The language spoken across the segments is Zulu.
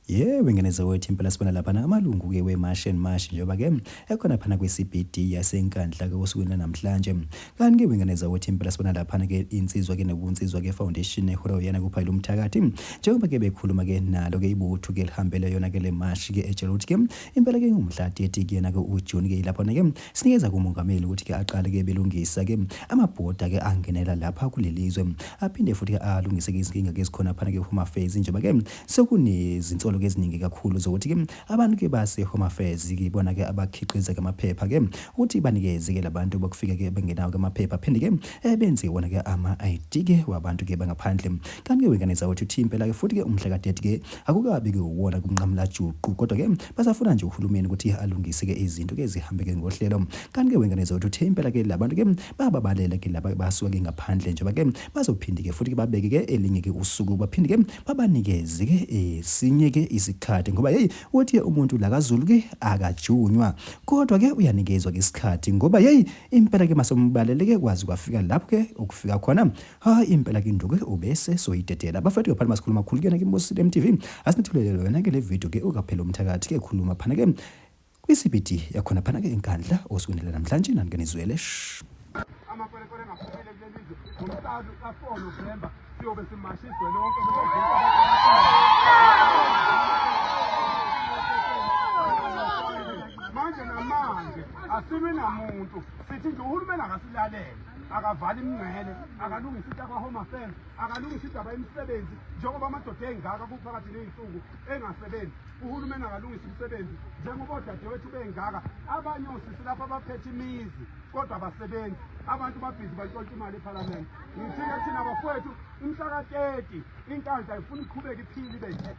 Yebo ingane zakwethu impela sibona laphana amalungu-ke we-March and March njengoba-ke ekhona phana kwi-CBD yaseNkandla-ke osukwini lanamhlanje. Kanti-ke wengane zakwethu impela sibona laphana-ke insizwa-ke nobunsizwa-ke foundation eholwa uyena kuphayila umthakathi njengoba-ke bekhuluma-ke nalo-ke ibutho-ke lihambele yona-ke le mashi-ke etshela ukuthi-ke impela-ke ngumhla 30 kuyena-ke uJuni-ke ilaphona-ke sinikeza kumongameli ukuthi-ke aqale-ke belungisa-ke amabhoda-ke angenela lapha kuleli zwe aphinde futhi-ke alungise-ke izinkinga-ke ezikhona phana-ke Home Affairs njengoba-ke Sekunezinsolo-ke eziningi kakhulu zokuthi-ke abantu-ke base-Home Affairs ke ibona-ke abakhiqiza-ke amaphepha-ke ukuthi banikeze-ke labantu bokufika-ke bengenawo-ke amaphepha phinde-ke eh, benze wona-ke ama-ID-ke wabantu-ke bangaphandle. Kanti-ke wengane zakwethu uthi impela-ke futhi-ke umhla ka-30-ke akukabi-ke uwona kumnqamulajuqu kodwa-ke basafuna nje uhulumeni ukuthi alungise-ke izinto-ke zihambe-ke ngohlelo. Kanti-ke wengane zakwethu uthe impela-ke labantu-ke bababalela-ke laba basuka-ke ngaphandle njengoba-ke bazophinde-ke futhi-ke babeke-ke elinye-ke usuku baphinde-ke babanikeze ke esinye ke isikhathi ngoba hey uthi umuntu la kaZulu ke akajunywa kodwa ke uyanikezwa ke isikhathi ngoba hey impela ke masombalele ke kwazi kwafika lapho ke ukufika khona ha impela ke induku ubese soyidedela bafethu ke phana masikhuluma kakhulu kuyona ke Mbuso MTV asinithulele yona ke le video ke ukaphela umthakathi ke khuluma phana ke Kwi-CBD yakhona phana ke eNkandla osukwini lanamhlanje nani ke nizwele shh. Amakwerekwere engaphumile kuleli zwe ngomhla ka-4 Novemba siyobe simasha izwe lonke. Manje namanje asilwi namuntu, sithi nje uhulumeni akasilalele, akavale imingcele, akalungise into yakwa-Home Affairs, akalungise indaba yemisebenzi njengoba amadoda engaka kuphakathi ney'nsuku engasebenzi. Uhulumeni akalungise umsebenzi njengoba odadewethu bengaka abanye osisi lapha abaphethe imizi kodwa abasebenzi abantu babhizi bantshontsha imali ephalamende. Ngithi-ke thina bafowethu umhla ka-30 inkandla ifuna iqhubeke iphile ibe nje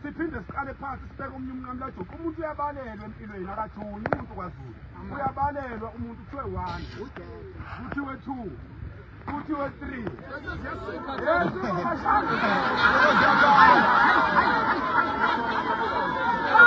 siphinde siqale phansi sibeke omunye umnqamulajuqu. Umuntu uyabalelwa empilweni akajuni umuntu kwaZulu uyabalelwa umuntu kuthiwe one kuthiwe two kuthiwe 3.